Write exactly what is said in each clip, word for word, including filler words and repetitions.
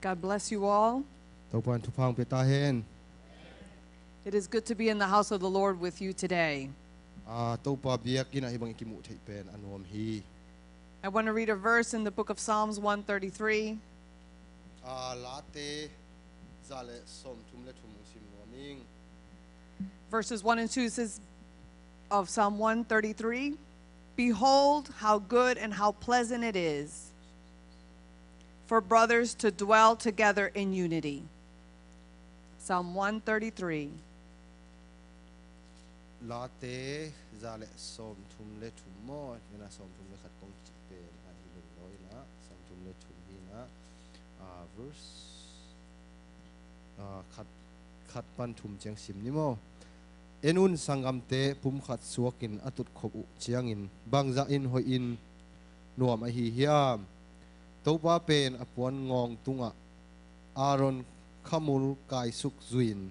God bless you all. Topa in thupha hong pia ta hen. It is good to be in the house of the Lord with you today. Ah, Topa biakinn ah hih bang i kimuh theih pen a nuam hi. I want to read a verse in the book of Psalms one thirty-three. Ah, Late za le sawmthum le thum hong sim nuam ing. Verses one and two says, of Psalm one thirty-three, "Behold, how good and how pleasant it is for brothers to dwell together in unity." Psalm one thirty-three. Late za le sawmthum le thum maw, ina sawmthum le khat kong cih pen a hi lo lo ina, sawmthum le thum hi ina, ah, verse, ah, khat, khat pan thum ciang sim ni maw. En un, sanggamte pumkhat suakin a tutkhop uh ciangin bangzah in hoih in nuam ahi hiam? Topa pen a puan ngawng tungah Aaron khamul kaisuk zui-in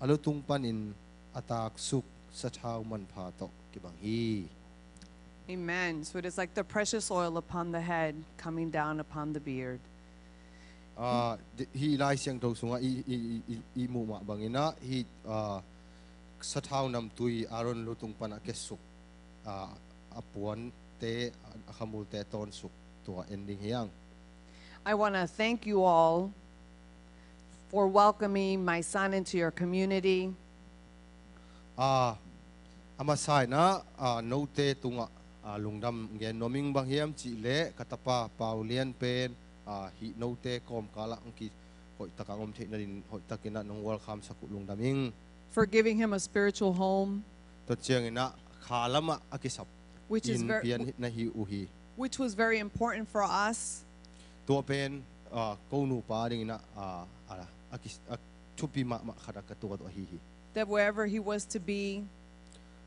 a lutung panin a taksuk sathau manpha tawh kibang hi. Amen. So it is like the precious oil upon the head coming down upon the beard. Ah, di- hih Lai Siangtho sungah i, i, i, i, i muh mah bangin ah hih, ah, sathau namtui Aaron lutung panah kesuk, ah, a puante, a khamulte tawnsuk tua en ding hi hang. I want to thank you all for welcoming my son into your community. Ah, a masa in ah, ah, note tungah, ah, lungdam gen nuam ing. Bang hiam cih leh ka tapa Pau Lian pen, ah, hih note kawmkal ah hong kihoih tak a hong om theih nading hoih takin ah nong welcome sak uh lungdam ing. For giving him a spiritual home, Tua ciangin ah kha lamah a kisap which is inn very, pian hi- na hi uh hi. which was very important for us. Tua pen, ah, ko nupa dingin ah, ah, ah, a kis- a thupi mahmah khat ah ka tuat uh ahi hi. That wherever he was to be,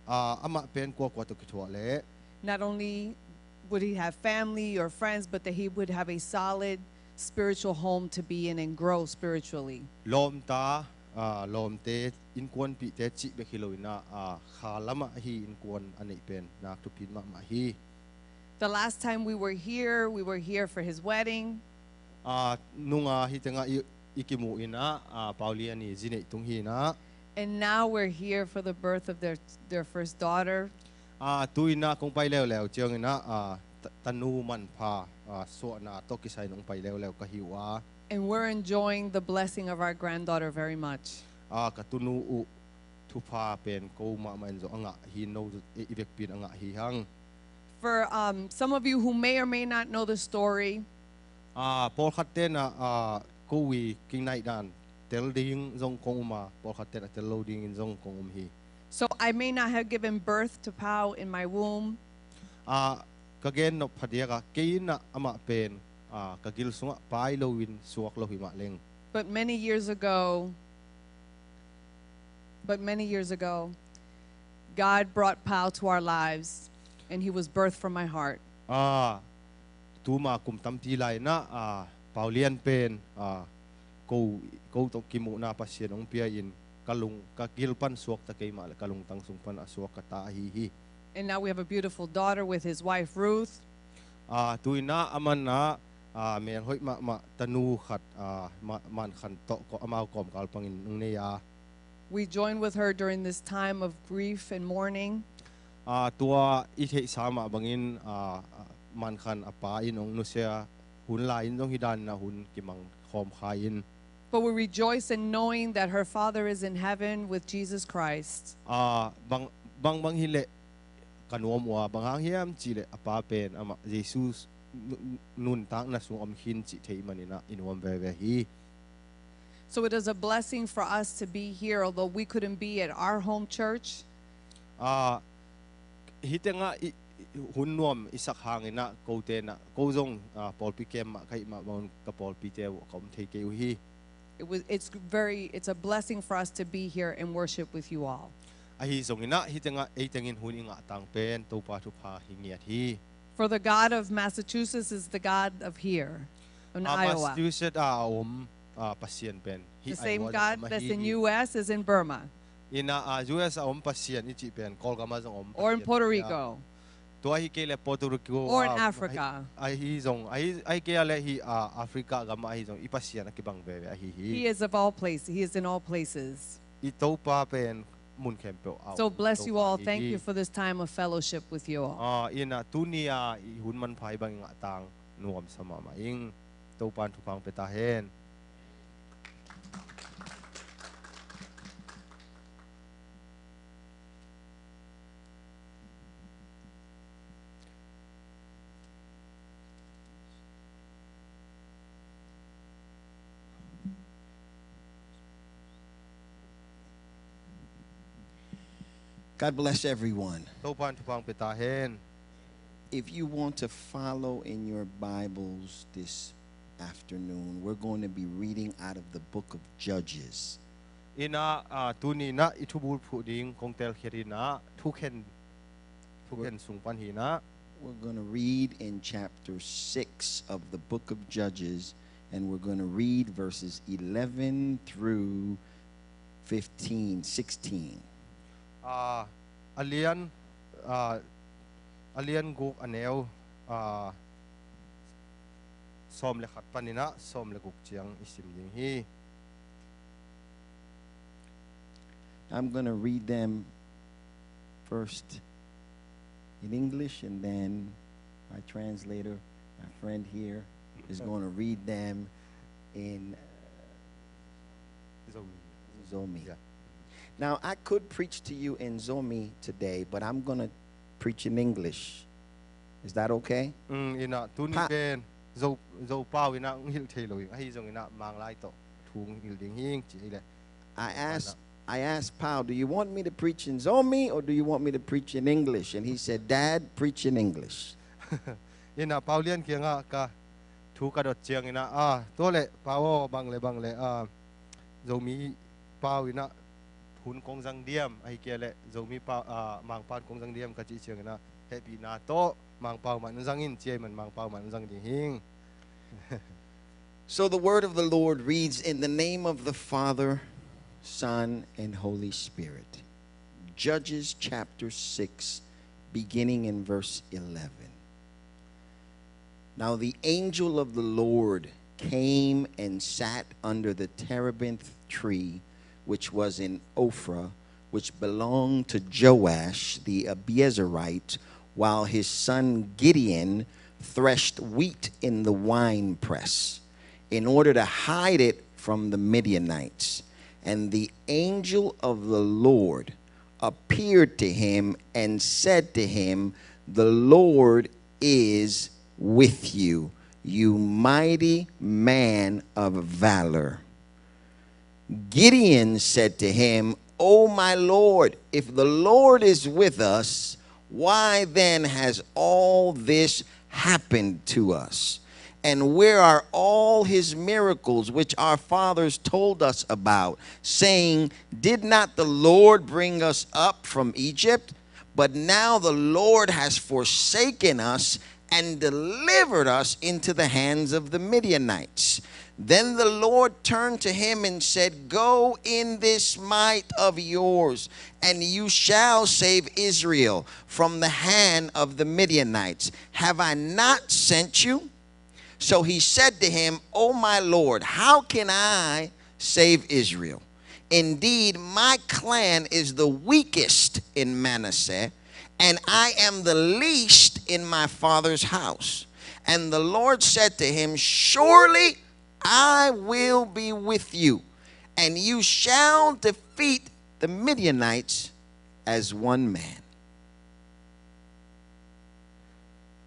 Ah, amah pen kuakua tawh kithuah leh, not only would he have family or friends, but that he would have a solid spiritual home to be in and grow spiritually. Lawmta, ah, lawmte, innkuanpihte cih bek hi lo in ah, ah, kha lamah hih innkuan a neih pen nak thupi mahmah hi. The last time we were here, we were here for his wedding. Ah, nunga hih tengah i, i kimuh in ah, ah, Pau Lian i zi neih tung hi in ah. And now we're here for the birth of their, their first daughter. Ah, tu in ah kong pai leuleu ciangin ah, ah, ta- tanu manpha, ah, suahna tawh kisai in hong pai leuleu ka hi uh a. And we're enjoying the blessing of our granddaughter very much. Ah, ka tunu uh thupha pen ko mahmah in zong a ngah hi, no i i vekpi in a ngah hi hang. For, um, some of you who may or may not know the story, Ah, pawlkhat ten ah, ah, ko i kingnaih dan tel ding zong kong um a, pawlkhat ten a tel lo dingin zong kong um hi. so I may not have given birth to Pau in my womb, Ah, ka gen nop phadiak ah, kei in ah amah pen, ah, ka gil sungah pai loin suak lo hi mah leng. but many years ago, but many years ago, God brought Pau to our lives, and he was birthed from my heart. Ah, tuma kum tampi lai in ah, ah, Pau Lian pen, ah, ko, ko tawh kimuhna Pasian hong pia in ka lung, ka gil pan suak ta kei mah leh ka lungtang sung pan a suak ka ta ahi hi. And now we have a beautiful daughter with his wife, Ruth. Ah, tu in ah aman ah, ah, melhoih mahmah tanu khat, ah, ma- Mankhan tawh ko- amau kawmkal pangin hong nei a. We join with her during this time of grief and mourning. Ah, tua i theihsa mah bangin, ah, ah, Mankhan a pa in hong nusia hun lai in zong hi dan in ah hun kimang khawm kha in. But we rejoice in knowing that her father is in heaven with Jesus Christ. Ah, bang, bang, bang hi leh ka nuam uh a, bang hang hiam cih leh a pa pen amah Jesu s- nu- nuntakna sung om khin cih thei manin ah i nuam veve hi. So it is a blessing for us to be here, although we couldn't be at our home church. Ah, hih tengah i, i, hun nuam i sak hangin ah ko ten ah, ko zong, ah, pawlpi kem mah ka hih mah bangin ka pawlpite uh ka om thei kei uh hi. It was, it's very, it's a blessing for us to be here and worship with you all. Ahi zongin ah hih tengah ei tengin hun i ngah tang pen Topa thupha hi ngiat hi. For the God of Massachusetts is the God of here, in Ah, Iowa. Massachusetts a om, ah, Pasian pen The hih same Iowa God om that's ahi in hi. U S is in Burma. In ah, ah, U S a om Pasian i cih pen Kawlgam ah zong om Or in Pasian Puerto hi a. Rico. Tua hi kei le Puerto Rico, or in ah, Africa. Ahi, ahi zong, ahi, ahi kei le hi, ah, Africa gam ahi zong, i Pasian a kibang veve ahi hi. He is of all places. He is in all places. I Topa pen mun khempeuh a om. So bless you all. Topa hi. Thank you for this time of fellowship with you all. Ah, ina tuni a i hun manpha i bang i ngah tang nuam sa mahmah ing. Topan thupha pia ta hen. God bless everyone. Topan thupha pia ta hen. If you want to follow in your Bibles this afternoon, we're going to be reading out of the book of Judges. Ina, ah, tuni na i thubul phuh ding kong telkhiat ina thukhen, thukhen sung pan hi ina. We're going to read in chapter six of the book of Judges, and we're going to read verses eleven through fifteen, sixteen. Ah, a lian, ah, a lian guk a neu, ah, sawm le khat pan ina sawm le guk ciang i sim ding hi. I'm going to read them first in English, and then my translator, my friend here, is going to read them in, uh, Zomi. Zomi. Yeah. Now, I could preach to you in Zomi today, but I'm going to preach in English. Is that okay? Mm, ina tuni pen Zo, Zo pau ina ng hilh thei lo ing. Ahi zong ina Manglai tawh thu ng hilh ding hing ci hi le. I asked, I asked Pau, "Do you want me to preach in Zomi or do you want me to preach in English?" And he said, "Dad, preach in English." Ina Pau Lian kiangah ka thu ka dot ciang ina, ah, tua le Pau aw, bang le bang le, ah, Zomi pau ina hun kong zang diam, ahi kei le Zomi pau, ah, Mangpau kong zang diam ka cih ciang ina hehpihna tawh Mangpau mah zang in ci a, man Mangpau mah zang ding hing. So the word of the Lord reads, in the name of the Father, Son, and Holy Spirit. Judges chapter six, beginning in verse eleven. Now the angel of the Lord came and sat under the terebinth tree, which was in Ophrah, which belonged to Joash the Abiezrite, while his son Gideon threshed wheat in the winepress, in order to hide it from the Midianites. And the angel of the Lord appeared to him and said to him, "The Lord is with you, you mighty man of valor." Gideon said to him, "O my Lord, if the Lord is with us, why then has all this happened to us? And where are all his miracles which our fathers told us about, saying, 'Did not the Lord bring us up from Egypt?' But now the Lord has forsaken us and delivered us into the hands of the Midianites." Then the Lord turned to him and said, "Go in this might of yours, and you shall save Israel from the hand of the Midianites. Have I not sent you?" So he said to him, "O my Lord, how can I save Israel? Indeed, my clan is the weakest in Manasseh, and I am the least in my father's house." And the Lord said to him, "Surely I will be with you, and you shall defeat the Midianites as one man."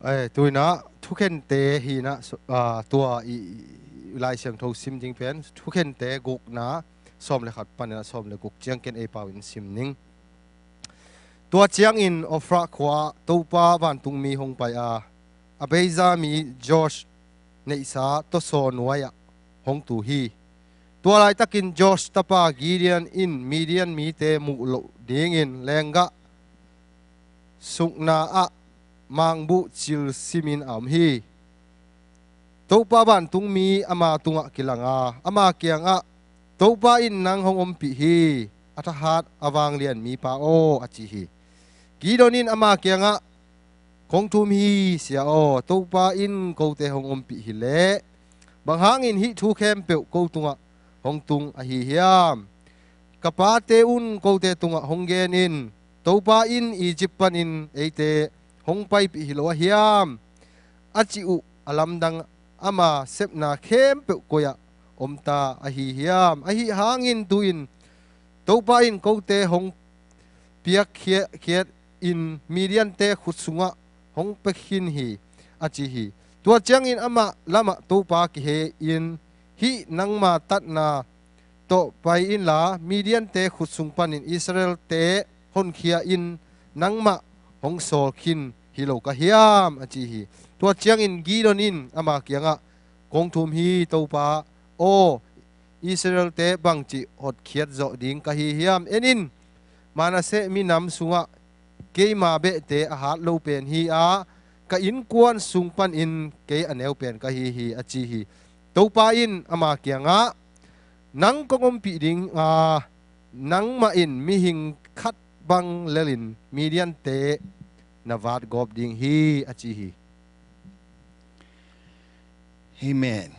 Ai, tu ina thukhente hi ina, so, ah, tua i, i Lai Siangtho sim ding pen thukhente gukna sawm le khat pan ina sawm le guk ciang ken ei pau in sim ning. Tua ciangin Ophrah khua Topa vantungmi hong pai a, Abiezer mi Joash neihsa tawsaw nuai-ah hong tu hi. Tua laitakin Joash tapa Gideon in Midian mite muh loh dingin lenggah sukna ah mangbuh cil simin a om hi. Topa vantungmi ama tungah kilang a, ama kiangah, "Topa in nang hong ompih hi, a thahat a vanglian mipa aw," a ci hi. Gideon in ama kiangah, Kong thum hi, Sia aw, Topa in kote hong ompih hileh bang hangin hih thu khempeuh ko tungah hong tung ahi hiam? Ka pate un kote tungah hong gen in, Topa in Egypt panin eite hong paipih hi lo ahiam? A cih uh a lamdang ama sepna khempeuh koi-ah omta ahi hiam? Ahi hangin tu-in Topa in kote hong piakkhiat in Midiante khut sungah hong pia khin hi, a ci hi. Tua ciangin amah lamah Topa kihei-in, hih nangma tatna tawh pai inla, Midiante khut sung panin Israelte honkhia in nangmah hong sawl khin hi lo ka hiam? A ci hi. Tua ciangin Gideon in ama kiangah, kong thum hi, Topa aw, Israelte bangci hotkhiat zawh ding ka hi hiam? En in, Manasseh minam sungah keima behte a hat lo pen hi a, ka innkuan sung panin kei a neu pen ka hi hi, a ci hi. Topa in ama kiangah, nang kong ompih ding a, nangmah in mihing khat bang lelin Midiante na vatgawp ding hi, a ci hi. Amen.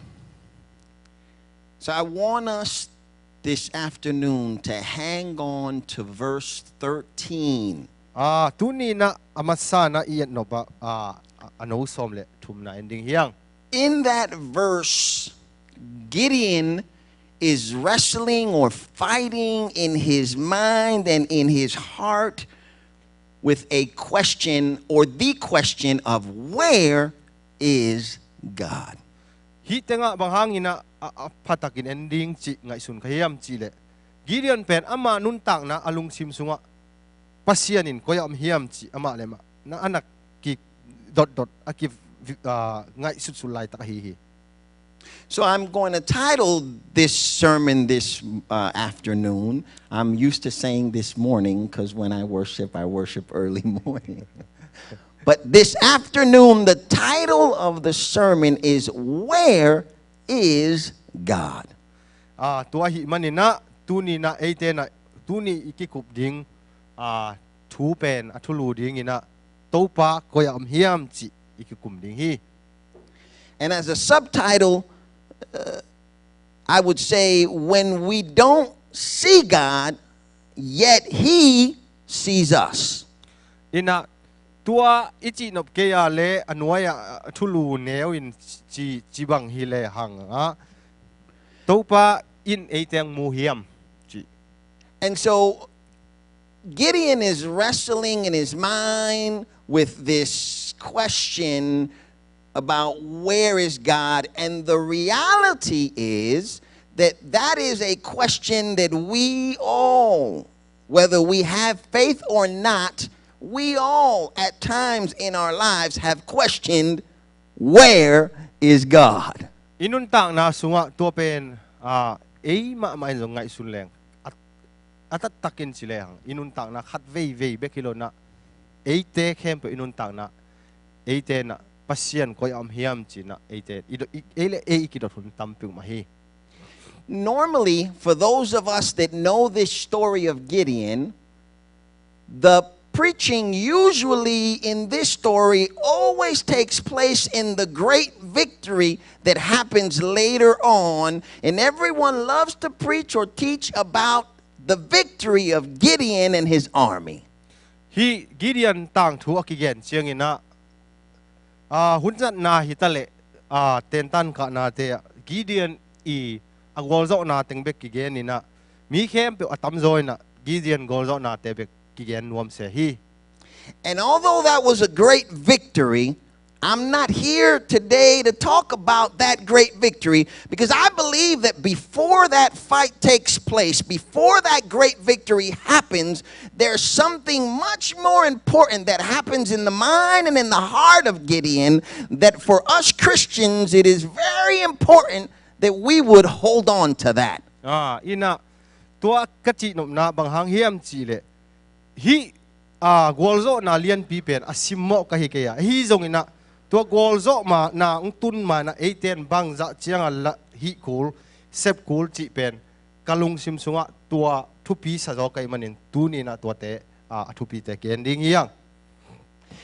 So I want us this afternoon to hang on to verse thirteen. Ah, tuni-in ah a masa-in ah i et nop ah, ah, a no sawm le thumna en ding hi hang. In that verse, Gideon is wrestling or fighting in his mind and in his heart with a question or the question of, where is God? Hih tengah bang hangin ah a, a phatakin en ding cih ngaihsun ka hiam cih leh, Gideon pen ama nuntakna a lungsim sungah Pasian in koi-ah om hiam cih amah le amah na a na kidotdot a ki, ah, ngaihsutsulh laitak ahi hi. So I'm going to title this sermon this, uh, afternoon. I'm used to saying this morning because when I worship, I worship early morning. But this afternoon, the title of the sermon is, where is God? Ah, tua ahih manin ah, tuni-in ah eite in ah, tuni i kikup ding, ah, thu pen a thulu dingin ah, Topa koi-ah om hiam cih i kikum ding hi. And as a subtitle, uh, I would say, when we don't see God, yet He sees us. In ah, tua i cihnop kei a le a nuai-ah, ah, thulu neu in ci, ci bang hi le hang ah, Topa in eite hong mu hiam cih. And so Gideon is wrestling in his mind with this question about where is God, and the reality is that that is a question that we all, whether we have faith or not, we all at times in our lives have questioned, where is God? I nuntakna sungah tua pen, ah, ei mahmah in zong ngaihsun leng, a, a taktakin ci lehang, i nuntakna khat veivei bek hi lo-in ah, eite khempeuh i nuntakna, eite in ah Pasian koi-ah om hiam ci-in ah, eite, i do, i, ei le ei i kidot hun tampi om ahi. Normally, for those of us that know this story of Gideon, the preaching usually in this story always takes place in the great victory that happens later on, and everyone loves to preach or teach about the victory of Gideon and his army. Hih Gideon tangthu a kigen ciangin ah, ah, hun zatna hi ta leh, ah, tentan kahnate ah Gideon i a gualzawhna teng bek kigen in ah, mi khempeuh a tamzaw in ah Gideon gualzawhnate bek kigen nuam se hi. And although that was a great victory, I'm not here today to talk about that great victory, because I believe that before that fight takes place, before that great victory happens, there's something much more important that happens in the mind and in the heart of Gideon that for us Christians, it is very important that we would hold on to that. Ah, in ah, tua ka cihnopna bang hang hiam cih leh, hih, ah, gualzawhna lianpi pen a simmawh ka hi kei a, ahi zongin ah, tua gualzawhna hong tun ma-in ah eite in bangzah ciang a lah hih kul, sep kul cih pen ka lungsim sungah tua thupi sa zaw ka hih manin tuni-in ah tuate, ah, a thupite ken ding hi hang.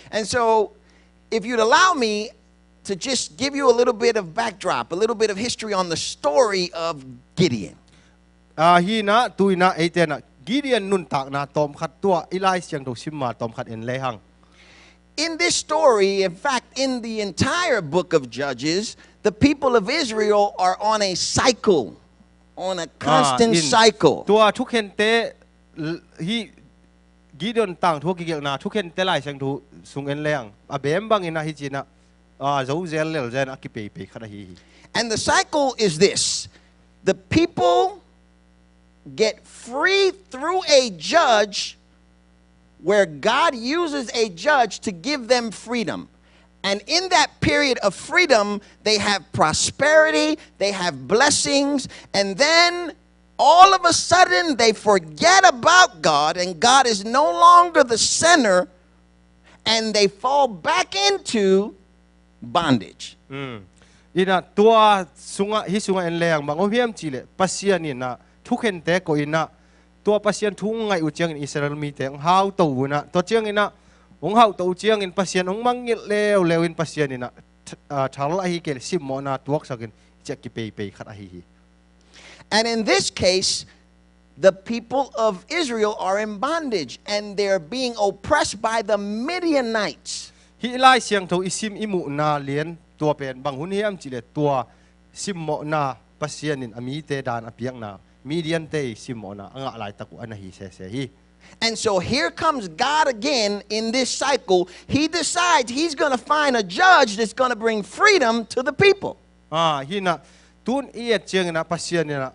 And so, if you'd allow me to just give you a little bit of backdrop, a little bit of history on the story of Gideon. Ah, hi na, tu in ah, eite in ah, Gideon nuntakna tawmkhat tua, i Lai Siangtho sim ma tawmkhat en le hang. In this story, in fact, in the entire book of Judges, the people of Israel are on a cycle, on a constant cycle. Ah, in. Tua thukhente, l-, hi Gideon tangthu kigelhna, thukhente Lai Siangtho sung en le hang. A bem bang in ah hi ci in ah, ah, zo zel lel zen a kipeipei khat ahi hi. And the cycle is this. The people get free through a judge where God uses a judge to give them freedom. And in that period of freedom, they have prosperity, they have blessings, and then all of a sudden they forget about God, and God is no longer the center, and they fall back into bondage. Mm. In ah tua sungah, hi sungah en le hang bang om hiam cih leh, Pasian in ah thukhente koih in ah, tua Pasian thu hong ngaih uh ciangin Israel mite hong hauto uh in ah, tua ciangin ah hong hauto uh ciangin Pasian hong mangngilh leuleu in Pasian in ah th-, ah, thal ahi kei leh simmawhna tuaksak in, ciah kipeipei khat ahi hi. And in this case, the people of Israel are in bondage and they're being oppressed by the Midianites. Hih Lai Siangtho i sim i muhna lian tua pen bang hun hiam cih leh, tua simmawhna Pasian in a mite dan a piakna, Midiante i simmawhna a ngah laitak uh a na hi sese hi. And so here comes God again in this cycle. He decides he's gonna find a judge that's gonna bring freedom to the people. Ah, hi na, tun i et ciangin ah Pasian in ah,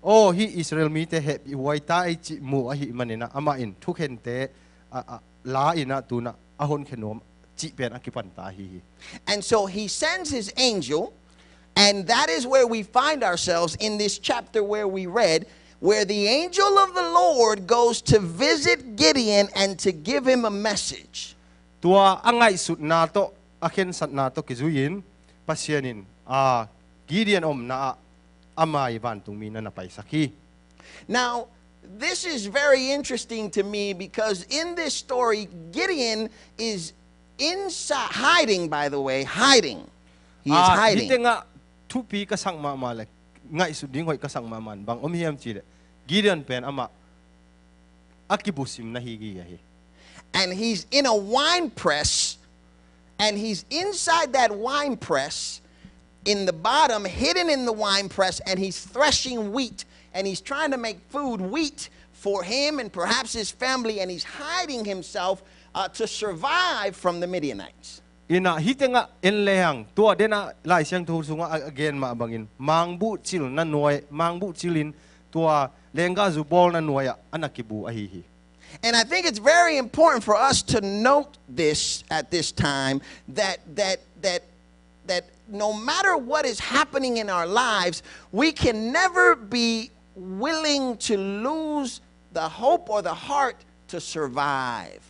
aw, hih Israel mite hehpih huai ta ei cih mu ahih manin ah, amah in thukhente, ah, ah, la in ah tun ah a honkhia nuam cih pen a kipan ta ahi hi. And so he sends his angel, and that is where we find ourselves in this chapter where we read, where the angel of the Lord goes to visit Gideon and to give him a message. Tua a ngaihsutna tawh, a khensatna tawh kizui in, Pasian in, ah, Gideon omna ah a mai vantungmi na na paisak hi. Now, this is very interesting to me because in this story, Gideon is inside, hiding, by the way, hiding. He is hiding. Ah, hih tengah thupi ka sak mahmah le, ngaihsut ding hoih ka sak mahmah in bang om hiam cih leh, Gideon pen amah a kibusim na hi gige hi. And he's in a wine press, and he's inside that wine press, in the bottom, hidden in the wine press, and he's threshing wheat, and he's trying to make food, wheat, for him and perhaps his family, and he's hiding himself, uh, to survive from the Midianites. In ah, hih tengah en le hang, tua den ah Lai Siangtho sungah a, a gen mah bangin, mangbuh cil na nuai, mangbuh cil in tua lenggahzu bawl na nuai ah a na kibu ahi hi. And I think it's very important for us to note this at this time, that, that, that, that no matter what is happening in our lives, we can never be willing to lose the hope or the heart to survive.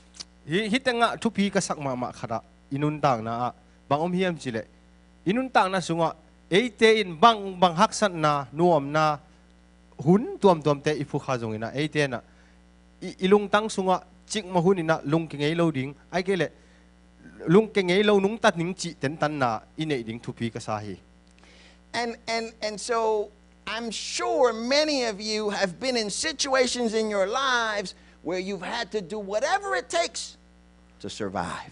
Hih, hih tengah thupi ka sak mahmah khat ah, i nuntakna ah bang om hiam cih leh, i nuntakna sungah eite in bang, bang haksatna, nuamna, hun tuamtuamte i phukha zongin ah, eite in ah, i, i lungtang sungah cikmah hun in ah lungkia ngei lo ding, ahih kei leh lungkia ngei lo nungta ding cih tentanna i neih ding thupi ka sa hi. And, and, and so I'm sure many of you have been in situations in your lives where you've had to do whatever it takes to survive.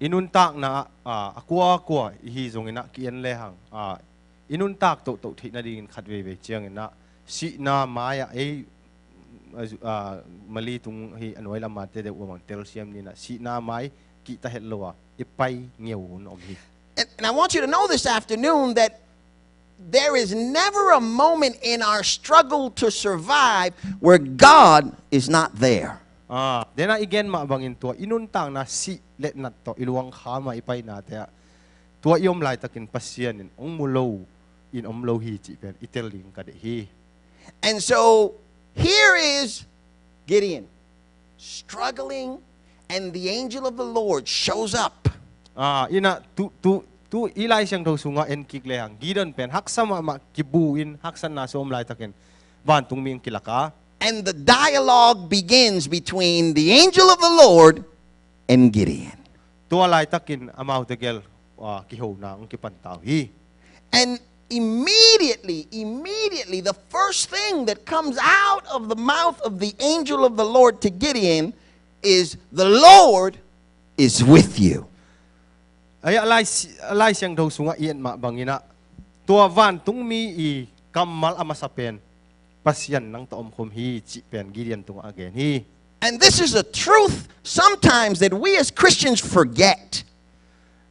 I nuntakna ah, ah, a kuakua i hi zongin ah ki-en le hang, ah, i nuntak tohtoh theih nadingin khat veivei ciangin ah sihna mai-ah ei, ah, Mali tung hi a nuai lam a te deuh uh a mang telsiam ni in ah sihna mai kihta het lo a i pai ngeu hun om hi. And, and I want you to know this afternoon that there is never a moment in our struggle to survive where God is not there. Ah, den ah i gen mah bangin tua i nuntakna sih le nat tawh i luang kha mah i painate ah, tua i om laitakin Pasian in hong mu lo in om lo hi cih pen i tel ding ka deih hi. And so here is Gideon struggling, and the angel of the Lord shows up. Ah, in ah tu, tu, tu i Lai Siangtho sungah en kik le hang, Gideon pen haksa mahmah, kibu in haksatna sung om laitakin vantungmi hong kilak a. And the dialogue begins between the angel of the Lord and Gideon. Tua laitakin amaute gel, ah, kihona hong kipan ta uh hi. And immediately, immediately, the first thing that comes out of the mouth of the angel of the Lord to Gideon is, "The Lord is with you." Ai, a Lai, a Lai Siangtho sungah i et mah bangin ah, tua vantungmi i kammal a masa pen, "Pasian nang tawh omkhawm hi," cih pen Gideon tungah a gen hi. And this is a truth sometimes that we as Christians forget.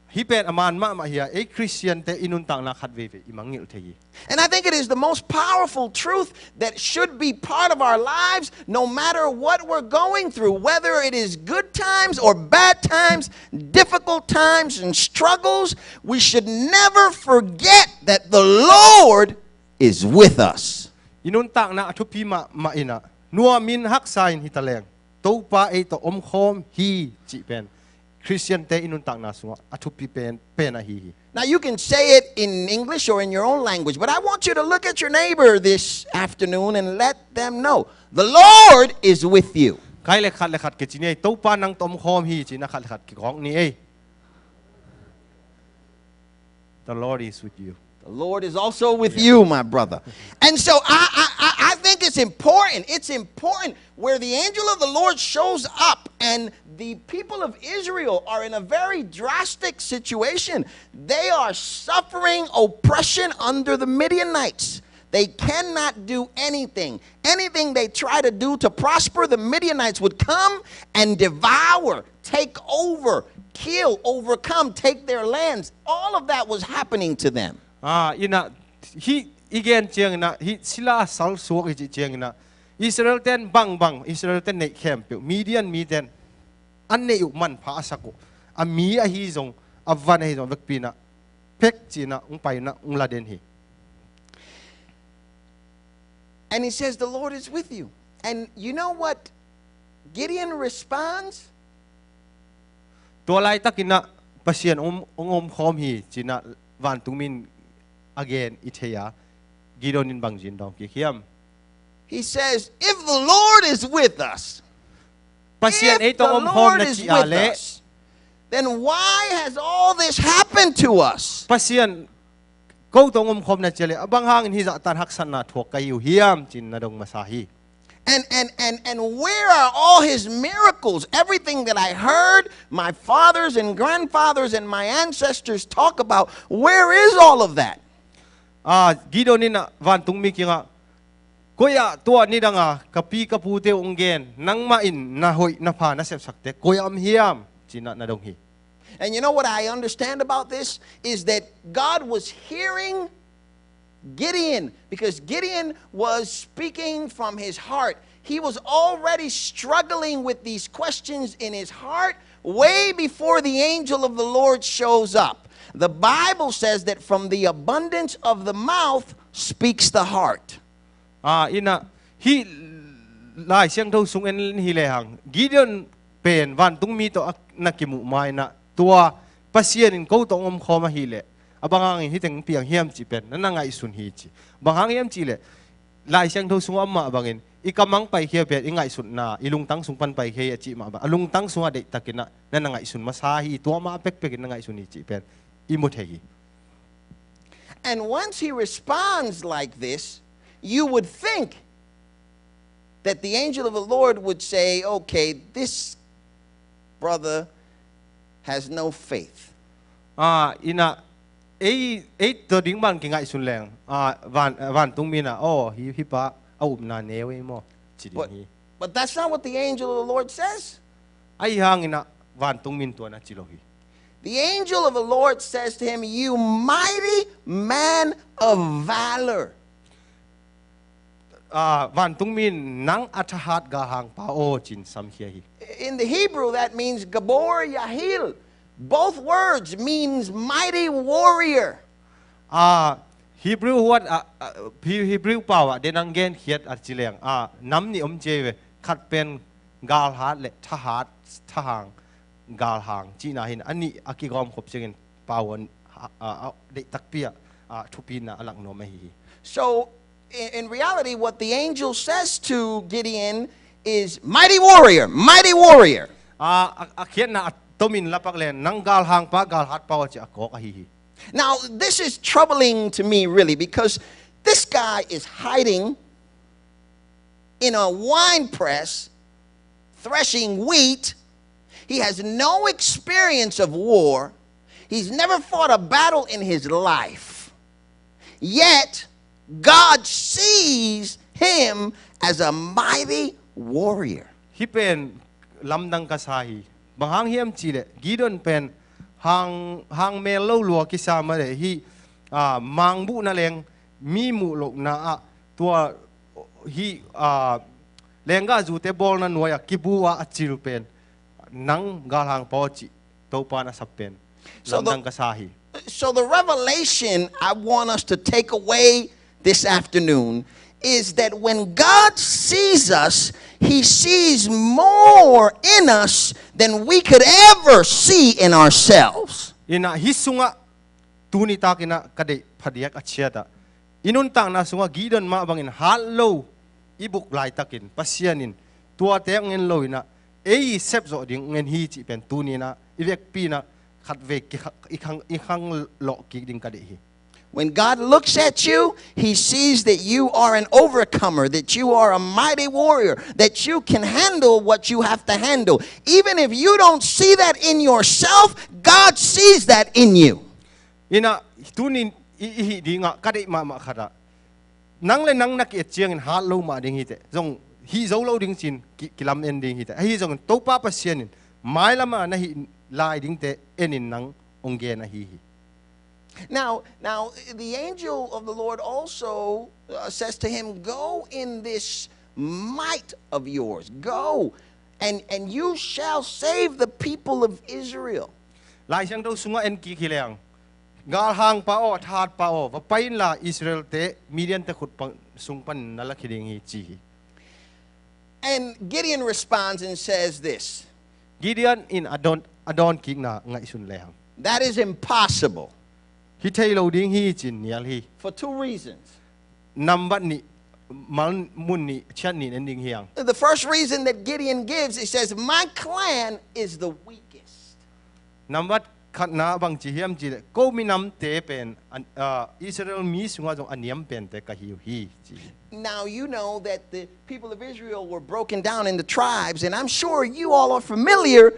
Hih pen a man mahmah hi a, ei Khristiante i nuntakna khat veivei i mangngilh thei hi. And I think it is the most powerful truth that should be part of our lives, no matter what we're going through, whether it is good times or bad times, difficult times and struggles. We should never forget that the Lord is with us. I nuntakna a thupi mahmah in ah, nuamin haksa in hi taleng, Topa ei tawh omkhawm hi cih pen Khristiante i nuntakna sungah a thupi pen, pen ahi hi. Now, you can say it in English or in your own language, but I want you to look at your neighbor this afternoon and let them know, "The Lord is with you." Khat le khat le khat kici ni ei, "Topa nang tawh omkhawm hi," ci-in ah khat le khat kigawk ni ei. The Lord is with you. The Lord is also with you, my brother. And so I, I, I, I think it's important. It's important where the angel of the Lord shows up and the people of Israel are in a very drastic situation. They are suffering oppression under the Midianites. They cannot do anything. Anything they try to do to prosper, the Midianites would come and devour, take over, kill, overcome, take their lands. All of that was happening to them. Ah, in ah, hih i gen ciangin ah, hih sila sal suak i cih ciangin ah, Israel ten bangbang, Israel ten neih khempeuh, Midian miten an neih uh manpha a sak uh, a mi ahi zong, a van ahi zong, vekpi in ah, pek ci-in ah, hong pai in ah, hong la den hi. And he says, "The Lord is with you." And you know what Gideon responds? Tua laitakin ah, "Pasian hong, hong omkhawm hi," ci-in ah vantungmi in a gen i thei a, Gideon in bangzin dawng kik hiam? He says, "If the Lord is with us, Pasian ei tawh omkhawm na ci a leh, then why has all this happened to us?" Pasian ko tawh omkhawm na ci a leh, a bang hangin hih zahtan haksatna thuak ka hi uh hiam, ci-in na dong masa hi. And, and, and, and where are all his miracles? Everything that I heard my fathers and grandfathers and my ancestors talk about, where is all of that? Ah, Gideon in ah vantungmi kiangah, "Koi ah tua nidanga ka pi ka pute hong gen, nangmah in na hoih na pha na sepsakte koi ah om hiam?" ci-in ah na dong hi. And you know what I understand about this is that God was hearing Gideon, because Gideon was speaking from his heart. He was already struggling with these questions in his heart way before the angel of the Lord shows up. The Bible says that from the abundance of the mouth speaks the heart. Ah, in ah, hih Lai Siangtho sung en hi lehang, Gideon pen vantungmi tawh a na kimuh ma-in ah, tua Pasian in ko tawh omkhawm ahih leh, a bang hangin hih teng piang hiam cih pen na na ngaihsun hi ci. Bang hang hiam cih leh, Lai Siangtho sungah a om mah bangin, i kam hong paikhia pen i ngaihsutna, i lungtang sung pan paikhia hi a cih mah bang, a lungtang sungah deihtakin ah na na ngaihsun masa hi, tua mah pekpekin na ngaihsun hi cih pen i mu thei hi. And once he responds like this, you would think that the angel of the Lord would say, "Okay, this brother has no faith." Ah, in ah, ei, ei tua ding bang kingaihsun leng, ah, van, vantungmi in ah, "Oh, hih, hih pa a upna neu ei maw," ci ding hi. But that's not what the angel of the Lord says. Ahi hangin ah vantungmi in tua na ci lo hi. The angel of the Lord says to him, "You mighty man of valor." Ah, vantungmi in, "Nang a thahat galhang pa aw," ci-in samkhia hi. In the Hebrew, that means Gabor Yahil. Both words means mighty warrior. Ah, Hebrew word, ah, ah, He-, Hebrew pau ah, den ang gen khiat a ci leng, ah, nam nih om ci ve, khat pen galhat le thahat, thahang, galhang cihna hi-in, a nih a kigawm khop ciangin pau ah, ah, ah, deih takpi ah, ah, thupina a lak nuam ahi hi. So, in, in reality, what the angel says to Gideon is, "Mighty warrior, mighty warrior." Ah, a, a khiatna, a Tomin lapak le nang galhangpa, galhatpa aw ci a kawk ahi hi. Now, this is troubling to me, really, because this guy is hiding in a wine press, threshing wheat. He has no experience of war. He's never fought a battle in his life. Yet, God sees him as a mighty warrior. Hih pen lamdang ka sa hi. Bang hang hiam cih leh Gideon pen hang, hang mel lo lua kisa mah leh hih, ah, mangbuhna leng mi muh lohna ah tua hih, ah, lenggahzute bawlna nuai-ah kibu-a a cil pen nang galhangpa aw cih Topa in a sap pen lamdang ka sa hi. So the revelation I want us to take away this afternoon is that when God sees us, He sees more in us than we could ever see in ourselves. Inah hih sungah tuni takinah ka deih phadiak a ciatah i nuntakna sungah Gideon mah bangin hat lo i buk laitakin Pasian in tuate hong en lo inah ei i sepzawh ding hong en hi cih pen tuni inah i vekpi inah khatvei kikha-, i khang, i khang lawh kik ding ka deih hi. When God looks at you, He sees that you are an overcomer, that you are a mighty warrior, that you can handle what you have to handle. Even if you don't see that in yourself, God sees that in you. Inah tuni i, i hih dingah ka deih mahmah khatah nang le nang na ki-et ciangin hat lo mah ding hiteh zong hih zo lo ding cin ki, kilam en ding hiteh. Ahi zongin Topa Pasian in mailamah na hih lai dingte enin nang hong gen ahi hi. Now, now the angel of the Lord also, uh, says to him, "Go in this might of yours. Go, and, and you shall save the people of Israel." Lai Siangtho sungah en kik hi leng, galhangpa aw, thahatpa aw, va pai inla Israelte Midiante khut pan, sung pan na lakhia ding hi ci hi. And Gideon responds and says this. Gideon in a dawn, a dawnkikna ngaihsun lehang, "That is impossible." Hi thei lo ding hi cin nial hi. For two reasons. Nambat nih, mal mun nih, chiat nih en ding hiang. The first reason that Gideon gives, he says, "My clan is the weakest." Nambat khatna bang ci hiam cih leh ko minamte pen an, ah, Israel mi sungah zong a niam pente ka hi uh hi ci. Now you know that the people of Israel were broken down into tribes, and I'm sure you all are familiar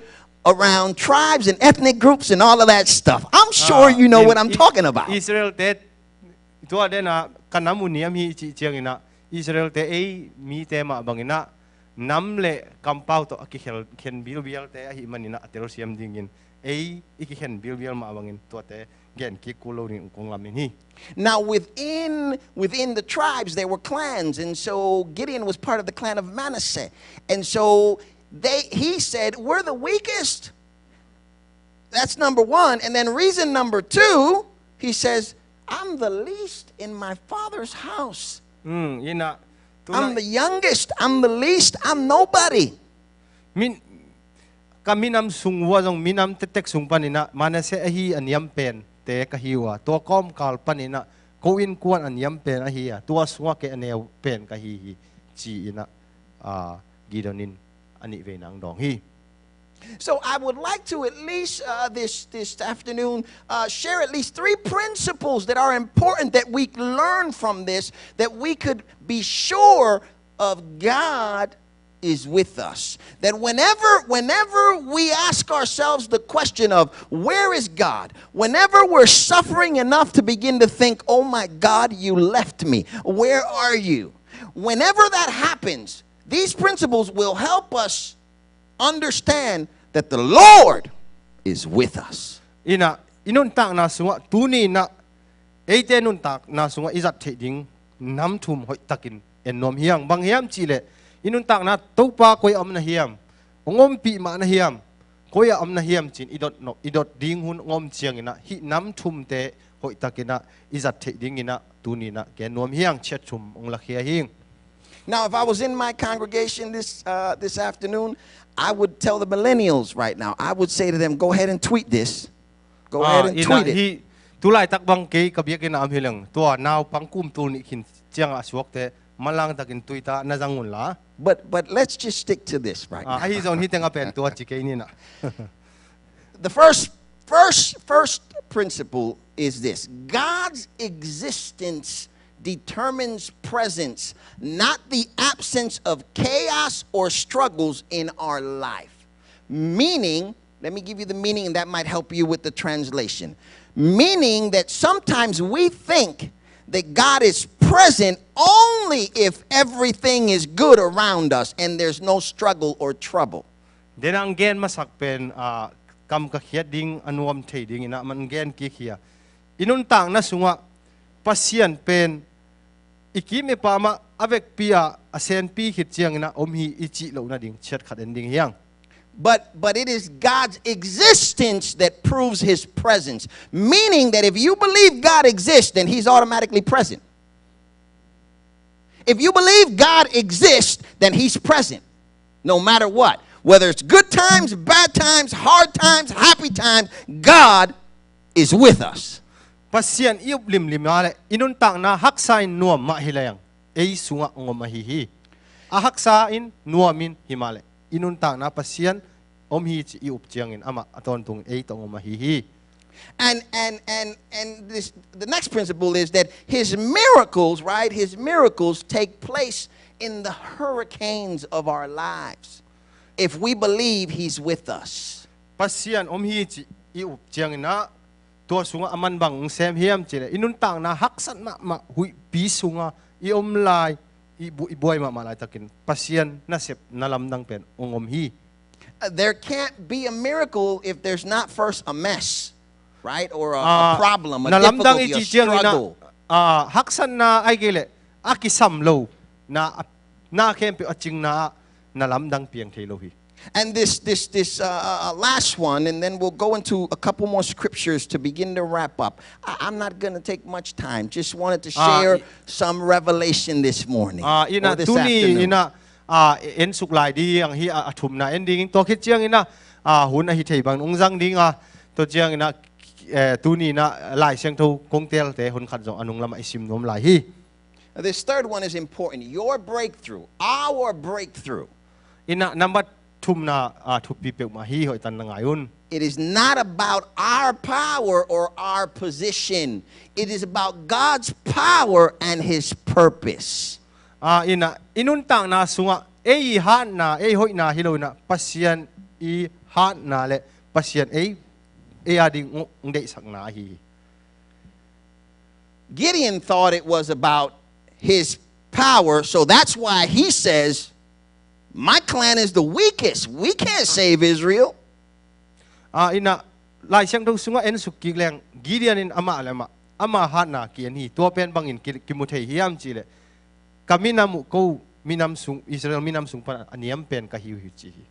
around tribes and ethnic groups and all of that stuff. I'm sure you know what I'm talking about. Israelte tua denah ka nam uh niam hi cih cianginah Israelte ei mite mah banginah nam le kampau tawh a kikhel, khen bilbialte ahih maninah a telsiam dingin ei i kikhen bilbial mah bangin tuate gen kik kul lo ding kong lamen hi. Now within, within the tribes there were clans, and so Gideon was part of the clan of Manasseh. And so they, he said, "We're the weakest." That's number one. And then reason number two, he says, "I'm the least in my father's house." Hmm, inah, I'm the youngest, I'm the least, I'm nobody. Min, ka minam sung uh ah zong minam tektek sung paninah Manasseh ahi a niam pente ka hi uh a, tua kawmkal paninah ko innkuan a niam pen ahi a, tua sungah kei a neu pen ka hi hi ci-inah, ah, Gideon in a nih vei nang dawng hi. So I would like to at least, uh, this, this afternoon, uh, share at least three principles that are important that we learn from this, that we could be sure of God is with us. That whenever, whenever we ask ourselves the question of, "Where is God?" Whenever we're suffering enough to begin to think, "Oh my God, you left me. Where are you?" Whenever that happens, these principles will help us understand that the Lord is with us. Inah, i nuntakna sungah, tuni inah, eite nuntakna sungah i zat theih ding nam thum hoihtakin en nuam hiang. Bang hiam cihleh, i nuntakna Topa koi a om na hiam, hong ompih mah na hiam, koi a om na hiam cin i dot, i dot ding hun hong om cianginah hih nam thumte hoihtakinah i zat theih dinginah tuni inah gen nuam hiang, chiat thum hong lakhia hing. Now, if I was in my congregation this, uh, this afternoon, I would tell the millennials right now, I would say to them, "Go ahead and tweet this. Go ahead and tweet it." Hi, tulaitak bang kei ka biakinn a om hi leng, tua naupang kum tul nih khin ciangah a suakte manlangtakin tweet a na zang unla. But, but let's just stick to this right now. Ahi zong hi tengah pen tua ci kei ninah. The first, first, first principle is this: God's existence determines presence, not the absence of chaos or struggles in our life. Meaning, let me give you the meaning, and that might help you with the translation. Meaning that sometimes we think that God is present only if everything is good around us and there's no struggle or trouble. Denah gen masak pen, ah, kam ka khiat ding a nuam thei ding inah man gen kik hi a. I nuntakna sungah Pasian pen i kim i pam ah a vekpi ah a senpi khit ciang inah om hi i cih loh nading chiat khat en ding hi hang. But, but it is God's existence that proves his presence. Meaning that if you believe God exists, then he's automatically present. If you believe God exists, then he's present. No matter what. Whether it's good times, bad times, hard times, happy times, God is with us. Pasian i up limlim a leh i nuntakna haksa in nuam mah hi leng ei sungah ngom ahi hi. A haksa in nuam in hi mah leh i nuntakna Pasian om hi ci i up ciangin amah a tawntungin ei tawh ngom ahi hi. And, and, and, and this, the next principle is that his miracles, right, his miracles take place in the hurricanes of our lives if we believe he's with us. Pasian om hi ci i up ciangin ah tua sungah a man bang ong sem hiam cih leh i nuntakna haksat mahmah huihpi sungah i om lai, i bu-, i buai mahmah laitakin Pasian nasep na lamdang pen ong om hi. Uh, there can't be a miracle if there's not first a mess, right? Or a, a problem, a difficulty, a struggle. Ah, na lamdang i ci ciangin ah, ah, haksatna ahih kei leh a kisam lo na, na khempeuh a cingna ah na lamdang piang thei lo hi. And this, this, this, uh, uh, uh, last one, and then we'll go into a couple more scriptures to begin to wrap up. I, I'm not gonna take much time. Just wanted to share some revelation this morning or this afternoon. Ah, i-, ah, inah tuni inah, ah, en suk lai ding hi a, a thumna en ding. Tua khit ciang inah, ah, hun ahi thei bang ong zang ding a. Tua ciang inah, eh, tuni inah Lai Siangtho kong telte hun khat zong a nung lamah i sim nuam lai hi. This third one is important. Your breakthrough, our breakthrough. Inah number thumna, ah, thupi peuhmah hi, hoihtak na ngai un. It is not about our power or our position. It is about God's power and his purpose. Ah, inah i nuntakna sungah ei i hatna, ei hoihna hi lo inah Pasian i hatna le Pasian ei, ei a ding ong deihsakna ahi hi. Gideon thought it was about his power, so that's why he says, "My clan is the weakest. We can't save Israel." Ah, inah Lai Siangtho sungah en suk kik leng Gideon in amah le amah, ama hatna ki-en hi. Tua pen bangin ki-, kimu thei hiam cih leh, ka minam uh ko minam sung, Israel minam sung pan a niam pen ka hi uh hi ci hi.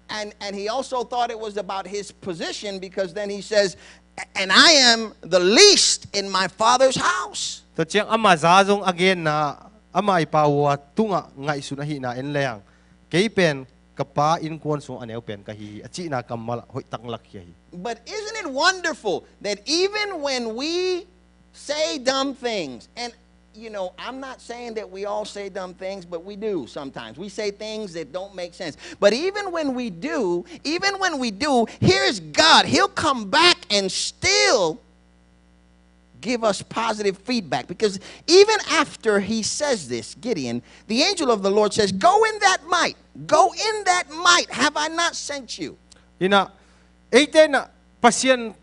And, and he also thought it was about his position, because then he says, "And I am the least in my father's house." Tua ciang ama za zong a genna, ama i pa uh a tungah ngaihsun ahihna en leng, kei pen ka pa innkuan sung a neu pen ka hi hi a cihna kammal ah hoihtak lak hi a hi. But isn't it wonderful that even when we say dumb things, and, you know, I'm not saying that we all say dumb things, but we do sometimes. We say things that don't make sense. But even when we do, even when we do, here's God. He'll come back and still give us positive feedback. Because even after he says this, Gideon, the angel of the Lord says, "Go in that might. Go in that might. Have I not sent you?" Inah, eite inah Pasian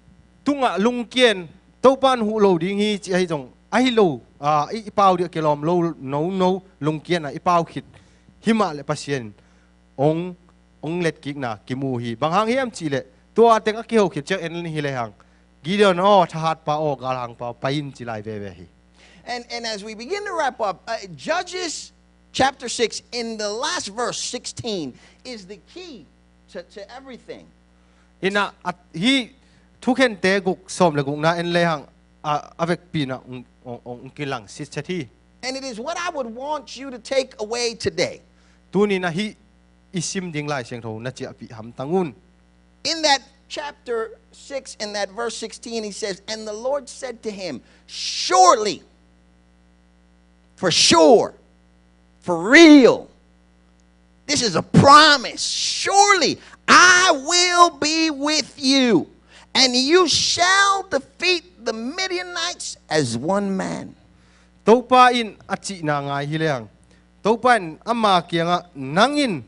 tungah lungkian, Topa in huh lo ding hi ci ahi zong, ahi lo, ah, i, i pau ding a kilawm lo, no, no, lungkian ah i pau khit hi mah leh Pasian ong, ong letkikna kimu hi. Bang hang hiam cih leh, tua teng a kiho khit ciang en hi lehang, Gideon aw, thahatpa aw, galhangpa aw, pai in ci lai veve hi. And, and as we begin to wrap up, uh, Judges chapter six, in the last verse, sixteen, is the key to, to everything. Inah, a, hih Thukhente guk sawm le gukna en lehang, a, a vekpi inah ong, ong, ong kilang sitset hi. And it is what I would want you to take away today. Tuni inah hih i sim ding Lai Siangtho na ciahpih hamtang un. In that chapter six and that verse sixteen, he says, "And the Lord said to him, surely, for sure, for real, this is a promise. Surely I will be with you, and you shall defeat the Midianites as one man. Topa in a cihna ngai hi leng, Topa in ama kiangah, nang in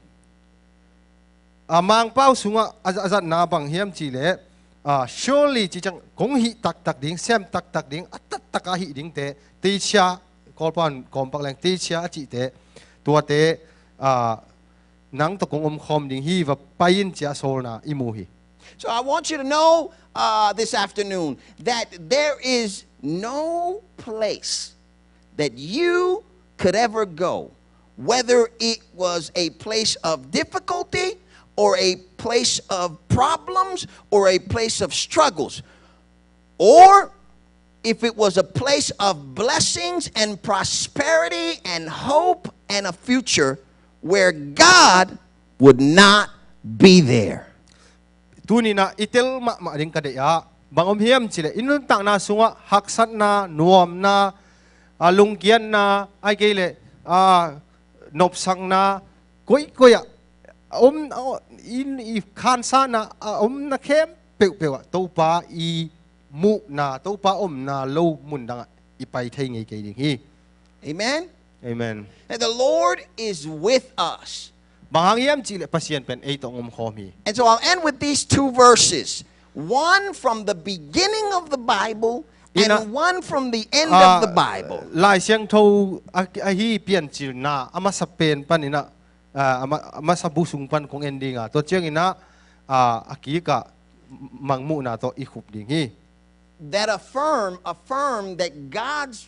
a mangpau sungah a, a zatna bang hiam cihleh, a, surely ci ciang kong hih taktak ding, sem taktak ding, a taktak a hih dingte, teicia, Kawlpau in kawmpak leng teicia a cihte, tuate, a, nang tawh kong omkhawm ding hi, va pai in ci-a sawlna i mu hi. So I want you to know, uh, this afternoon that there is no place that you could ever go, whether it was a place of difficulty or a place of problems or a place of struggles, or if it was a place of blessings and prosperity and hope and a future, where God would not be there. Tuni-in ah i tel mahmah ding ka deih ah, bang om hiam cihleh i nuntakna sungah haksatna, nuamna, a, lungkiatna, ahih kei leh, a, nopsakna, koikoi ah a om, a, i, i khansana a omna khempeuhpeuh ah Topa i muhna, Topa omna lo mun dangah i pai thei ngei kei ding hi. Amen? Amen. And the Lord is with us. Bang hang hiam cihleh Pasian pen ei tawh hong omkhawm hi. And so I'll end with these two verses. One from the beginning of the Bible and, ina, one from the end, ah, of the Bible. Lai Siangtho a, ahi Piancilna a masa pen panin ah, ah, a ma-, a masa bu sung pan kong en ding a, tua ciangin ah, ah, a kikah Mangmuhna tawh i khup ding hi. That affirm, affirm that God's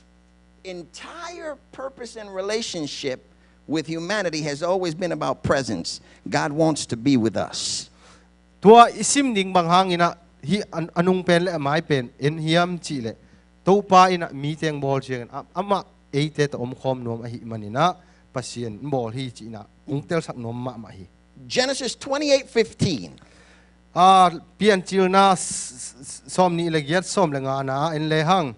entire purpose and relationship with humanity has always been about presence. God wants to be with us. Tua i sim ding bang hangin ah hih a, a nung pen le a mai pen en hiam cihleh, Topa in ah mi teng bawl ciangin ah, amah eite tawh omkhawm nuam ahih manin ah Pasian in bawl hi cihna hong telsak nuam mahmah hi. Genesis twenty-eight fifteen. Ah, Piancilna s-, s-, s-, sawmnih le giat, sawm le ngana en lehang.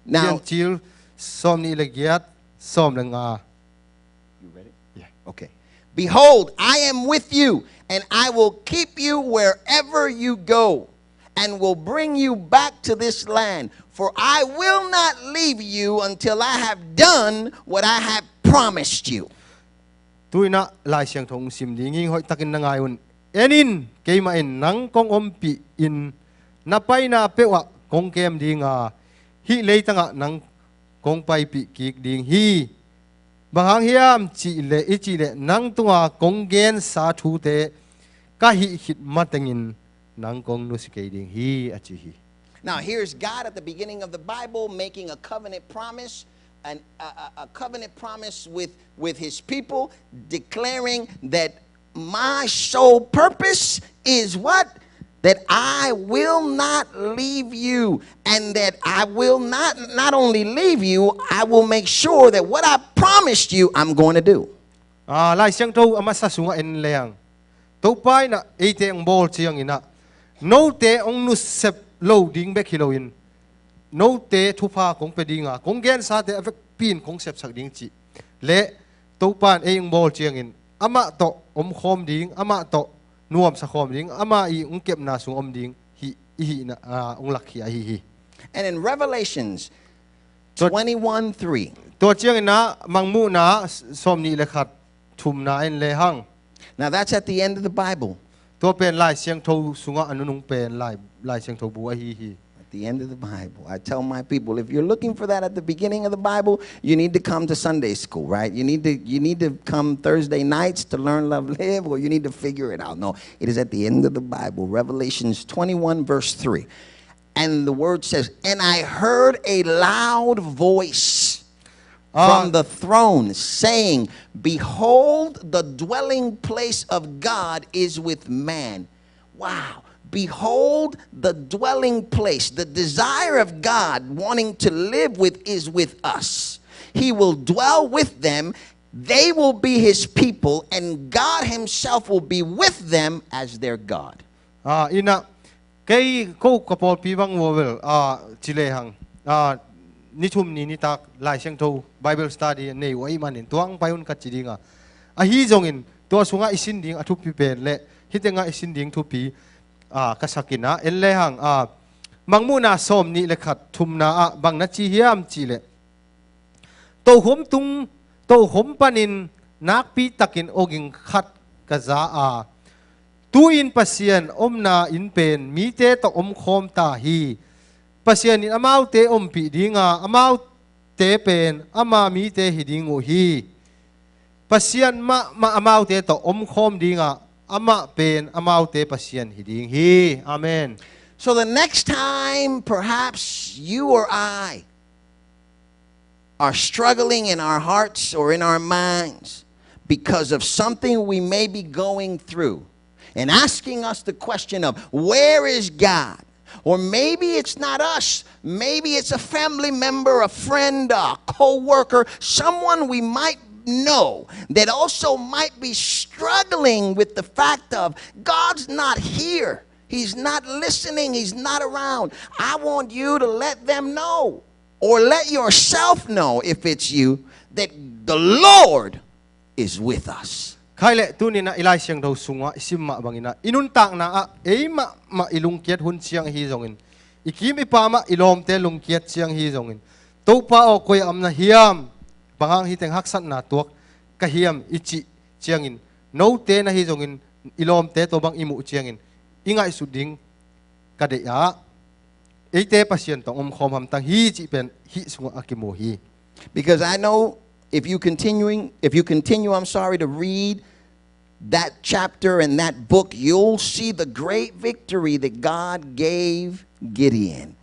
Now, Piancil sawmnih le giat, sawm le nga. You ready? Yeah. Okay. Behold, I am with you, and I will keep you wherever you go, and will bring you back to this land. For I will not leave you until I have done what I have promised you. Tu-in ah Lai Siangtho hong sim ding hi, hoihtakin na ngai un. En in, keimah in nang kong ompih in, na paina peuhah kong kem ding a, hih leitangah nang kong paipih kik ding hi. Bang hang hiam cihleh, i cihleh nang tunga kong gensa thute ka hih khit matengin nang kong nusia kei ding hi, a ci hi. Now, here's God at the beginning of the Bible making a covenant promise, an, a, a, a covenant promise with, with his people, declaring that my sole purpose is what? That I will not leave you, and that I will not, not only leave you, I will make sure that what I promised you, I'm going to do. Ah, Lai Siangtho a masa sungah en leng, Topa in ah eite hong bawl ciangin ah, note hong nusep lo ding bek hi loin, note thupha kong pia ding a, kong gensate a vekpi in kong sepsak ding cih le, Topa in ei hong bawl ciangin amah tawh omkhawm ding, amah tawh nuamsa khawm ding, amah i hong kepna sung om ding hi, i hihna, ah, hong lakkhia ahi hi. And in Revelations twenty-one three. Tua ciangin ah Mangmuhna s-, sawmnih le khat thumna en lehang. Now that's at the end of the Bible. Tua pen Lai Siangtho sungah a nunung pen Lai, Lai Siangtho bu ahi hi. At the end of the Bible. I tell my people, if you're looking for that at the beginning of the Bible, you need to come to Sunday school, right? You need to, you need to come Thursday nights to learn Love Live, or you need to figure it out. No, it is at the end of the Bible. Revelations twenty-one, verse three. And the word says, "And I heard a loud voice, ah, from the throne saying, Behold, the dwelling place of God is with man." Wow. Behold, the dwelling place, the desire of God wanting to live with, is with us. He will dwell with them. They will be his people, and God himself will be with them as their God. Ah, in ah, kei ko ka pawlpi bang uh ah bel, ah, ci lehang, ah, ni thum ni nitak Lai Siangtho Bible study nei uh ahih manin tua hong pai un ka ci ding a. Ahi zongin tua sungah i sin ding a thupi pen le Hih tengah i sin ding thupi, ah, ka sakin ah, en lehang, ah, Mangmuhna sawm nih le khat thumna ah bang na ci hiam cihleh, tokhom tung, tokhom panin nakpi takin awging khat ka za a, tu-in Pasian omna inn pen mite tawh omkhawm ta hi. Pasian in amaute ompih dinga, amaute pen ama mite hi ding uh hi. Pasian mahmah amaute tawh omkhawm dinga, amah pen amaute Pasian hi ding hi. Amen. So the next time, perhaps you or I are struggling in our hearts or in our minds because of something we may be going through and asking us the question of, "Where is God?" Or maybe it's not us. Maybe it's a family member, a friend, a co-worker, someone we might know that also might be struggling with the fact of, "God's not here. He's not listening. He's not around." I want you to let them know, or let yourself know if it's you, that the Lord is with us. Khai le tuninah i Lai Siangtho sungah i sim mah banginah i nuntakna ah ei mahmah i lungkiat hun ciang ahi zongin, i kim i pamah i lawmte lungkiat ciang ahi zongin, "Topa aw, koi a om na hiam? Bang hang hiteng haksatna tuak ka hiam?" i cih ciangin, note na hi zongin i lawmte tawh bang i muh ciangin i ngaihsut ding ka deih ah, eite Pasian tawh omkhawm hamtang hi cih pen hih sungah a kimu hi. Because I know if you continuing, if you continue, I'm sorry, to read that chapter and that book, you'll see the great victory that God gave Gideon.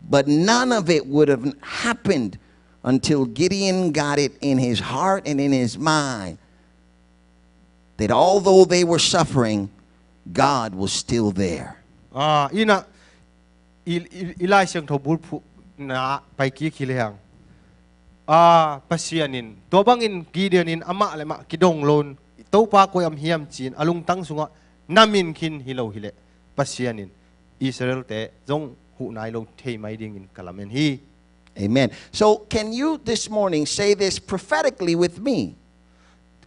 But none of it would have happened until Gideon got it in his heart and in his mind that although they were suffering, God was still there. Ah, inah i, i, i Lai Siangtho bulphuhna pai kik hi lehang, ah, Pasian in, tua bangin Gideon in amah le mah kidong loin, "Topa koi a om hiam?" ci-in a lungtang sungah na min khin hi lo hileh, Pasian in Israel-te zong huh nai lo thei mai dingin ka lamen hi. Amen. So can you this morning say this prophetically with me?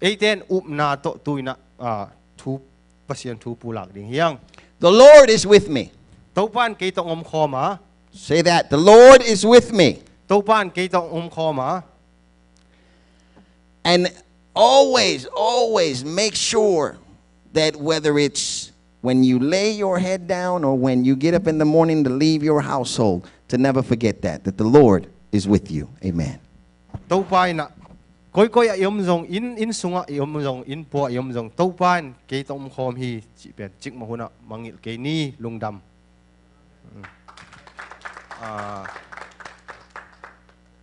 Eite in upna tawh tuinah, ah, thu, Pasian thu pulak ding hiang. The Lord is with me. Topa in kei tawh omkhawm a. Say that. The Lord is with me. Topa in kei tawh omkhawm a. And always, always make sure that whether it's when you lay your head down or when you get up in the morning to leave your household, to never forget that, that the Lord is with you. Amen. Topa inah, koikoi ah i om zong, inn, inn sungah i om zong, inn pua i om zong, Topa in kei tawh omkhawm hi cih pen cikmah hunah mangngilh kei ni. Lungdam. Mm. Ah.